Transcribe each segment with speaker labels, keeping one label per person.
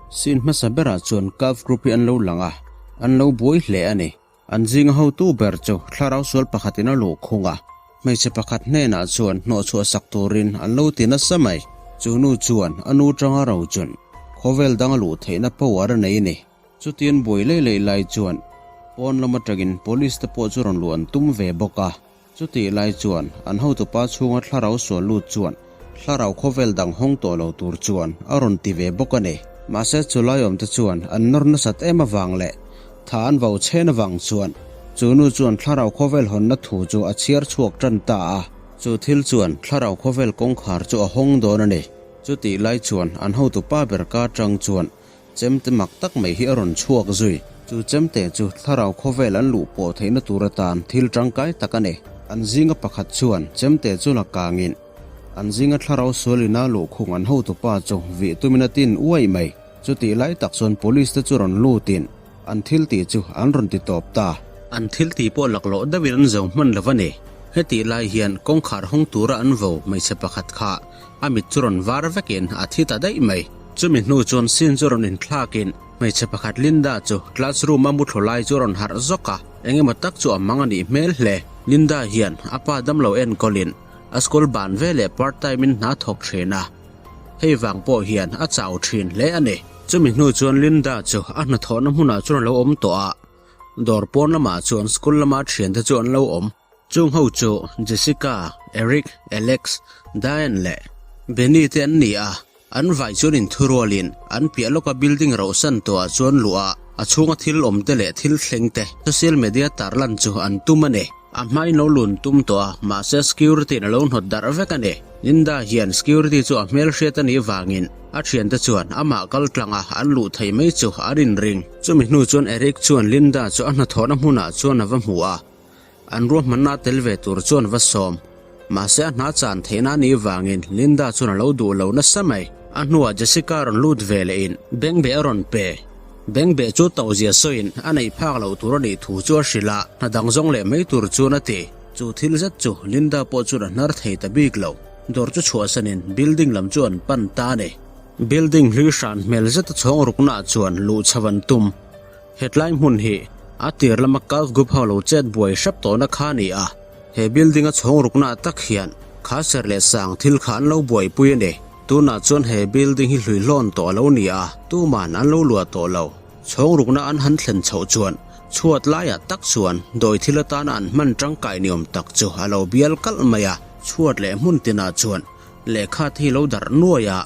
Speaker 1: Scene hmasa berah chuan Calf Group hi an lo lang a, an lo buai hle a ni. An zinga hotu ber chu thlarau sual pakhatin a luh khung a, hmeichhe pakhat hnenah chuan hnawhchhuah sak turin an lo ti nasa mai. Chu nu chuan a nu tanga ro chun khawvel danga luh theihna power a nei a ni. Chutian buai lei lei lai chuan pawn lam atangin police te pawh chu rawn luh an tum ve bawk a. Chutih lai chuan an hotupa chhunga thlarau sual lut chuan thlarau khawvel dang hawng tawh lo tur chuan a rawn ti ve bawk a ni. Mahse chu laiawmte chuan an nawr nasat em avang leh tha an vau chhen avang chuan chu nu chuan thlarau khawvel hawnna thu chu a chhiar chhuak tan ta a. Chu thil chuan thlarau khawvel kawngkhar chu a hawng dawn a ni. Chutih lai chuan an hotupa ber ka tang chuan Chemte mak tak mai hi a rawn chhuak zui. Chu chemte chu thlarau khawvel an luh pawh theihna tur atan thil tangkai tak a ni. An zinga pakhat chuan chemte chu la kangin an zinga thlarau sualina luhkhung an hotupa chu vih tumin a tin uaih mai. Chutih lai tak chuan police te chu rawn lutin an thil tih chu an rawn ti tawp ta. An thil tih pawh laklawh deuhin an zo hman lo a ni. Hetih lai hian kawngkhar hawng tura an vo hmeichhe pakhat kha A mit chu rawn var vekin a thi ta daih mai. Chumi hnu chuan scene chu rawn inthlakin hmeichhe pakhat Linda chu classroom a muthlu lai chu a rawn harh zawk a, engemaw tak chu a mang a nih hmel hle. Linda hian a pa damlo enkawlin a school ban veleh part time in hna thawk thin a, hei vang pawh hian a chau thin hle a ni. Chumi hnu chuan Linda chu a hnathawhna hmunah chuan a lo awm tawh a, dawr pawn lamah chuan school lama thiante chu an lo awm. Chung ho chu Jessica, Eric, Alex, Diane leh Benny te an ni a, an vai chuan inthurualin an piah lawka building rohsan tawhah chuan luh a, a chhunga thil awm te leh thil thleng te social media tarlan chu an tum a ni. A hmain lo lun tum tawh a, mahse security in a lo hnawt darh vek a ni. Linda hian security chu a hmelhriat a nih vangin a thiante chuan amah kal tlanga an luh thei mai chu an inring. Chumi hnu chuan Eric chuan Linda chu a hnathawhna hmunah chuan a va hmu a. An ruahmanna tel ve tur chuan va sawm. Mahse a hna chan theihna anih vangin Linda chuan a lo duh lo nasa mai. A hnuah Jessica rawn lut ve lehin Bengbeh a rawn pe. Bengbeh chu tozia sawiin a neih phak loh tur a nih thu chu a hrilh a, hna dang zawng leh mai tur chuan a ti. Chu thil zet chu Linda pawh chuan a hnar thei ta bik lo. Dawr chu chhuahsanin building lam chu an pan ta a ni. Building hlui hran hmel zeta chhawng ruknaah chuan luh chho an tum. Hetlai hmun hi a tir lama Gulf Group ho lo chet buai hrep tawhna kha a ni a, he building a chhawng rukna ah tak hian kha ser leh sang thil kha an lo buaipui a ni. Tunah chuan he building hi hlui hlawn tawh a lo ni a, tuman an lo luah tawh lo. Chhawng rukna an han thlen chhoh chuan chhuat laiah tak chuan dawi thil atana an hman tangkai ni awm tak chu a lo bial kalh mai a, chhuat leh hmun tinah chuan lehkha te hi lo darh nuai a,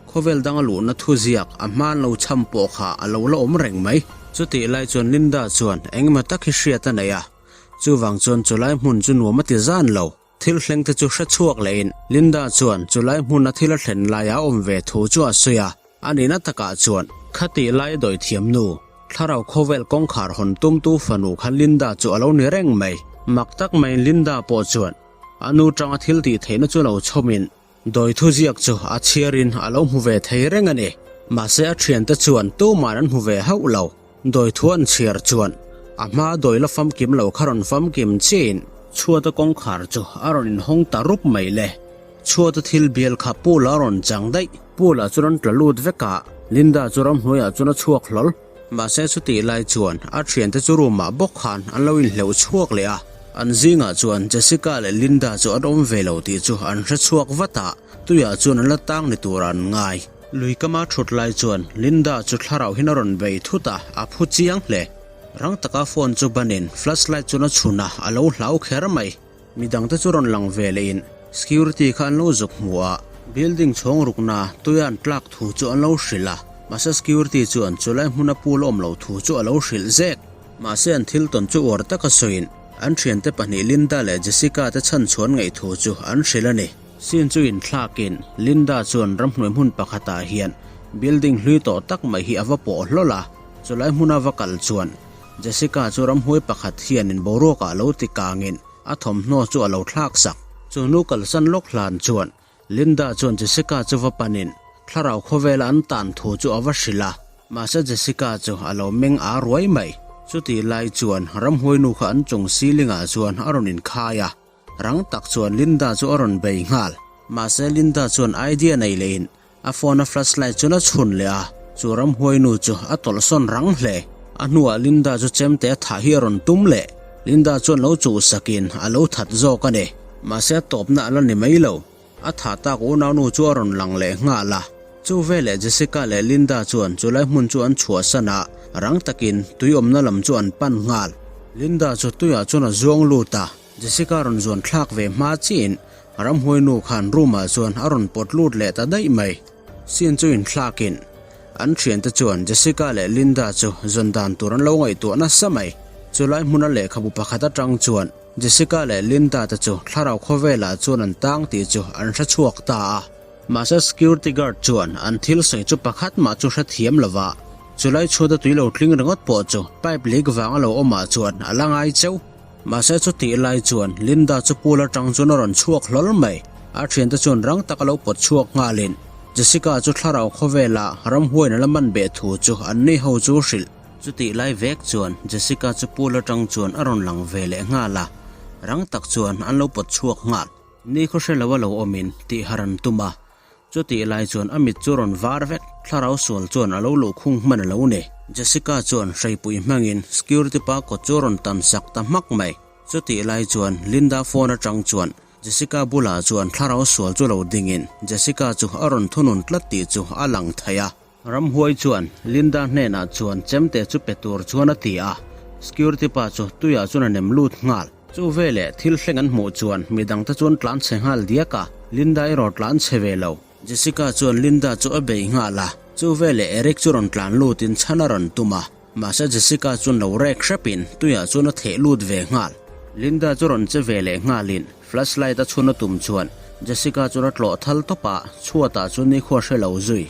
Speaker 1: Khawvel danga luhna thuziak a hman lo chham pawh kha a lo la awm reng mai. Chutih lai chuan Linda chuan engemaw tak hi hriat a nei a, chuvang chuan chulai hmun chu nuam a ti zan lo. Thil thleng te chu hre chhuak lehin Linda chuan chulai hmuna thil a thlen laia a awm ve thu chu a sawi a, a nihna takah chuan khatih lai dawithiam nu, thlarau khawvel kawngkhar hawn tumtu fanu kha Linda chu a lo ni reng mai. Mak tak maiin Linda pawh chuan a nu tanga thil tih theihna chu lo chhawmin, Dawi thuziak chu a chhiarin a lo hmu ve thei reng a ni. Mahse a thiante chuan tuman an hmu ve hauh lo. Dawi thu an chhiar chuan a hma dawi la famkim lo kha rawn famkim chiin chhuata kawngkhar chu a rawn inhawng ta rup mai le. Chhuata thil bial kha pool-ah a rawn chang daih. Pool-ah chuan an tla lut vek a, Linda chu ramhnuaiah chuan a chhuak hlawl. Mahse chutih lai chuan a thiante chu room-ah bawk khan an lo inhleuh chhuak leh a, an zingah chuan Jessica leh Linda chu an awm ve lo tih chu an hre chhuak vat a, tuiah chuan an la tang ni turah an ngai. Lui kama thut lai chuan Linda chu thlarau hian a rawn bei thut a, a phu chiang hle. Rang taka phone chu banin flashlight chuan a chhun a, a lo hlau kher mai. Midangte chu rawn lang ve lehin security kha an lo zuk hmu a, building chhawng rukna tuia an tlak thu chu an lo hrilh a, mahse security chuan chulai hmuna pool a awm lo thu chu a lo hrilh zek. Mahse an thil tawn chu uar taka sawiin an thiante pahnih Linda leh Jessica te chhan chhuan ngaih thu chu an hrilh a ni. Scene chu inthlakin Linda chuan ramhnuai hmun pakhatah hian building hlui tawh tak mai hi a va pawh hlawl a, chulai hmuna va kal chuan Jessica chu ramhuai pakhat hianin boruakah lo ti kangin a thawmhnaw chu a lo thlak sak. Chu nu kalsan lawk hlan chuan Linda chuan Jessica chu va panin thlarau khawvela an tan thu chu a va hrilh a, mahse Jessica chu a lo meng a ruai mai. Chutih lai chuan ramhuai nu kha an chung ceiling ah chuan a rawn inkhai a, rang tak chuan Linda chu a rawn bei nghal. Mahse Linda chuan idea nei lehin A phone a flashlight chuan a chhun leh a. Chu ramhuai nu chu a tawlhsawn rang hle. A hnuah Linda chu chemte a thah hi a rawn tum leh. Linda chuan lo chuhsakin a lo that zawk a ni. Mahse a tawpna a la ni mai lo. A thah tak unaunu chu a rawn lang leh nghal a. Chu veleh Jessica leh Linda chuan chulai hmun chu an chhuahsan a, rang takin tui awmna lam chu an pan nghal. Linda chu tuiah chuan a zuang lut a, Jessica rawn zuan thlak ve hma chiin ramhuai nu khan room ah chuan a rawn pawt lut leh ta daih mai. Scene chu inthlakin an thiante chuan Jessica leh Linda chu zawn dan tur an lo ngaihtuah nasa mai. Chulai hmuna lehkhabu pakhat atang chuan Jessica leh Linda te chu thlarau khawvelah chuan an tang tih chu an hre chhuak ta a. Mahse security guard chuan an thil sawi chu pakhat mah chu hrethiam lova, chulai chhuata tui lo tling ringawt pawh chu pipe leak vanga lo awmah chuan a la ngai cheu. Mahse chutih lai chuan Linda chu pool atang chuan a rawn chhuak hlawl mai. A thiante chuan rang taka lo pawt chhuak nghalin Jessica chu thlarau khawvela ramhuain a la man beh thu chu an ni ho chu hrilh. Chutih lai vek chuan Jessica chu pool atang chuan a rawn lang ve leh nghal a, rang tak chuan an lo pawt chhuak nghal. Ni khaw hre lo a lo awmin tih har an tum a, chutih lai chuan a mit chu rawn var vek, thlarau sual chuan a lo luhkhung hman a lo ni. Jessica chuan hreipui hmangin security pa kawt chu a rawn tan sak ta hmak mai. Chutih lai chuan Linda phone atang chuan Jessica bulah chuan thlarau sual chu lo dingin Jessica chu a rawn thunun tlat tih chu a lang thei a. Ramhuai chuan Linda hnenah chuan chemte chu pe tur chuan a ti a, security pa chu tuiah chuan a nem lut nghal. Chu veleh thil thleng an hmuh chuan midangte chuan tlan chhe nghal diak a, Linda erawh tlan chhe ve lo. Jessica chuan Linda chu a bei nghal a, chu veleh Eric chu rawn tlan lutin chhan a rawn tum a, mahse Jessica chuan lo rek hrepin tuiah chuan a theh lut ve nghal. Linda chu rawn che ve leh nghalin flashlight a chhun a tum chuan Jessica chuan a tlawh thal tawp a, chhuatah chuan nikhua hre lo zui.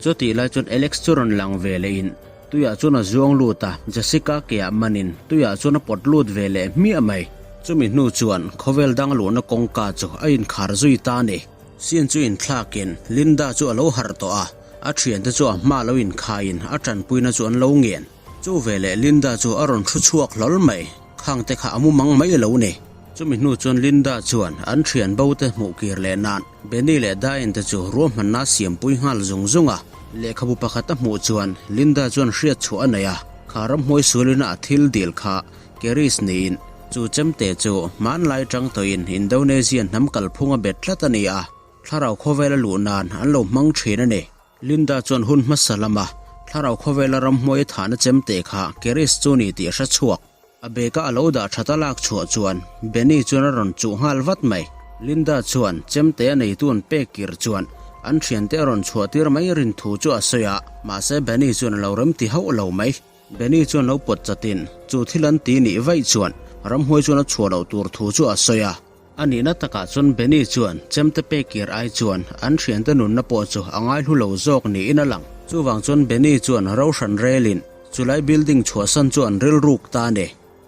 Speaker 1: Chutih lai chuan Alex chu rawn lang ve leh in tuiah chuan a zuang lut a, Jessica ke ah man in tuiah chuan a pawt lut ve leh hmiah mai. Chumi hnu chuan khawvel dang luhna kawngka chu a inkhar zui ta a ni. Scene chu inthlak in Linda chu a lo harh tawh a, a thiante chu a hma lo inkhai in a tanpuina chu an lo ngen. Chu veleh Linda chu a rawn thu chhuak hlawl mai, khang te kha a mu mang mai lo ni. Chumi hnu chuan Linda chuan an thian bo te hmuh kir leh nan Benny leh Diane te chu ruahmanna a siampui nghal zung zung a. Lehkhabu pakhat a hmuh chuan Linda chuan hriat chhuah a nei a, kha ramhnuai sualina a thil dil kha Keris niin chu chemte chu hmanlai tang tawhin Indonesian hnam kalphung a bet tlat a ni a, thlarau khawvel a luh nan an lo hmang thin a ni. Linda chuan hun hmasa lama thlarau khawvela ramhnuai a thahna chemte kha Keris chu ni tih a hre chhuak. A bag-a a lo dah that a lak chhuah chuan Benny chuan a rawn chuh nghal vat mai. Linda chuan chemte a neitu an pek kir chuan an thiante a rawn chhuah tir mai rin thu chu a sawi a, mahse Benny chuan a lo rem ti hauh lo mai. Benny chuan lo pawt chatin chu thil an ti nih vaih chuan ramhuai chuan a chhuah loh tur thu chu a sawi a. A nihna takah chuan Benny chuan chemte pek kir ai chuan an thiante nunna pawh chu a ngaihlu lo zawk niin a lang. Chuvang chuan Benny chuan rohran relin Chulai building chhuahsan chu an rilruk ta a ni.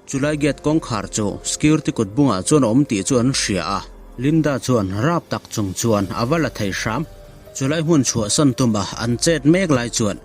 Speaker 1: Chulai gate kawngkhar chu security kut bungah chuan a awm tih chu an hria a. Linda chuan rap tak chung chuan a va la thei hram. Chulai hmun chhuahsan tuma an chet mek lai chuan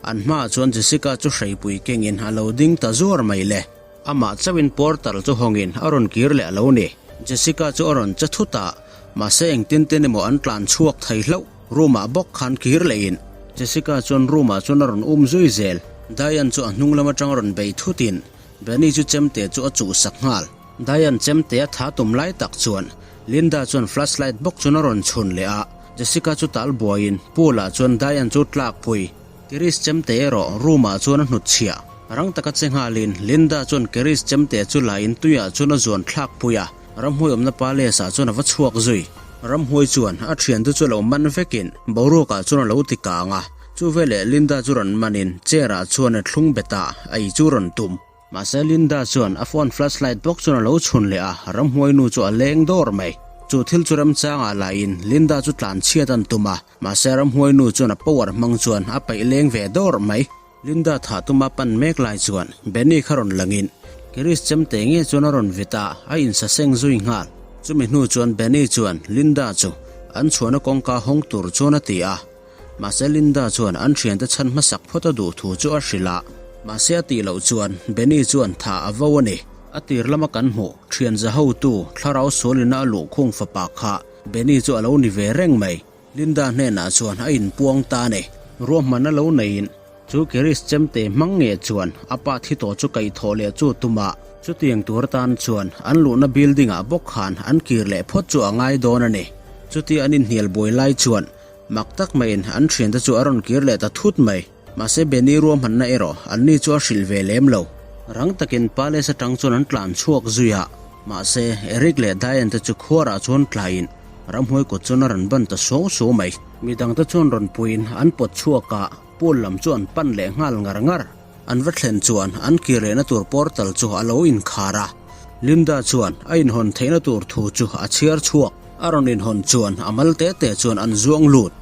Speaker 1: an hmaah chuan Jessica chu hreipui kengin a lo ding ta zuar mai le. Amah chauhin portal chu hawngin a rawn kir leh a lo ni. Jessica chu a rawn che thut a, mahse engtin tin emaw an tlan chhuak thei hlauh. Room ah bawk khan kir lehin Jessica chuan room ah chuan a rawn um zui zel. Diane chu a hnung lam atang a rawn bei thutin Benny chu chemte chu a chuhsak nghal. Diane chemte a tha tum lai tak chuan Linda chuan flashlight bawk chuan a rawn chhun leh a, Jessica chu tal buaiin pool ah chuan Diane chu tlak pui. Keris chemte erawh room ah chuan a hnut chhiah. Rang taka che nghalin Linda chuan Keris chemte chu la in tuiah chuan a zuan thlak pui a. Ramhuai awmna palace ah chuan a va chhuak zui. Ramhuai chuan a thiante chu a lo man vekin boruak ah chuan a lo ti kang a. Chu veleh Linda chu rawn manin chair ah chuan a thlung bet a, a ei chu rawn tum. Mahse Linda chuan a phone flashlight bawk chuan a lo chhun leh a, ramhuai nu chu a leng dawr mai. Chu thil chu remchang ah la in Linda chu tlan chhiat an tum a, mahse ramhuai nu chuan a power hmang chuan a paih leng ve dawr mai. Linda thah tuma pan mek lai chuan Benny kha rawn langin Chris chemte nge chuan a rawn vit a, a insaseng zui nghal. Chumi hnu chuan Benny chuan Linda chu an chhuahna kawngka hawng tur chuan a ti a. Mahse Linda chuan an thiante chhan hmasak phawt a duh thu chu a hrilh a. Mahse a tih loh chuan Benny chuan thah a vo a ni. A tir lama kan hmuh thian za hotu thlarau sualina a luhkhung fapa kha Benny chu a lo ni ve reng mai. Linda hnenah chuan a inpuang ta a ni. Ruahmanna lo neiin chu Keris chemte hmang nge chuan a pa thi tawh chu kaihthawh leh chu tum a, chutiang tur atan chuan an luhna building ah bawk khan an kir leh phawt chu a ngai dawn a ni. Chutia an inhnial buai lai chuan mak tak maiin an thiante chu a rawn kir leh ta thut mai. Mahse Benny ruahmanna erawh anni chu a hrilh ve lem lo. Rang takin Palace atang chuan an tlan chhuak zui a, mahse Eric leh Diane te chu khuarah chuan tlaiin ramhuai kut chuan a rawn ban ta suau suau mai. Midangte chuan rawn puiin an pawt chhuak a, pool lam chu an pan leh nghal ngar ngar. An va thlen chuan an kir lehna tur portal chu a lo inkhar a, Linda chuan a inhawn theihna tur thu chu a chhiar chhuak. A rawn inhawn chuan a mal te te chuan an zuang lut.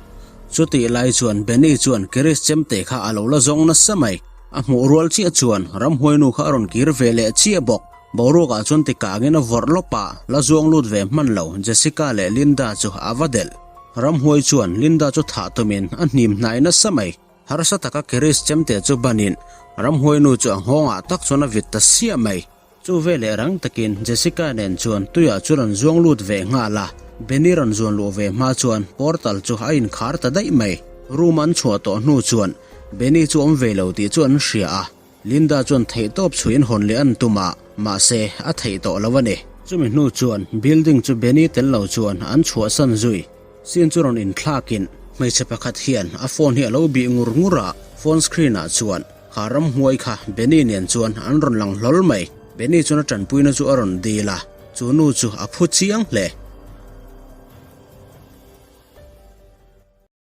Speaker 1: Chutih lai chuan Benny chuan Chris chemte kha a lo la zawng nasa mai. A hmuh rual chiah chuan ramhuainu kha a rawn kir ve leh chiah bawk. Boruakah chuan tikangin a vawrh lawp a, la zuang lut ve hman lo Jessica leh Linda chu a va delh. Ramhuai chuan Linda chu thah tumin a hnim hnai nasa mai. Harsa taka Chris chemte chu banin ramhuainu chu a nghawngah tak chuan a vit ta siah mai. Chu veleh rang takin Jessica nen chuan tuiah chu rawn zuang lut ve nghal a, Benny rawn zuan luh ve hma chuan portal chu a inkhar ta daih mai. Room an chhuah tawh hnu chuan Benny chu awm ve lo tih chu an hria a, Linda chuan theihtawp chhuihin hawn leh an tum a, mahse a theih tawh lo a ni. Chumi hnu chuan building chu Benny tel lo chuan an chhuahsan zui. Scene chu rawn inthlakin hmeichhe pakhat hian a phone hi a lo bih ngur ngur a, phone screen ah chuan Kha ramhuai kha Benny nen chuan an rawn lang hlawl mai. Benny chuan a tanpuina chu a rawn dil a, chu nu chu a phu chiang hle.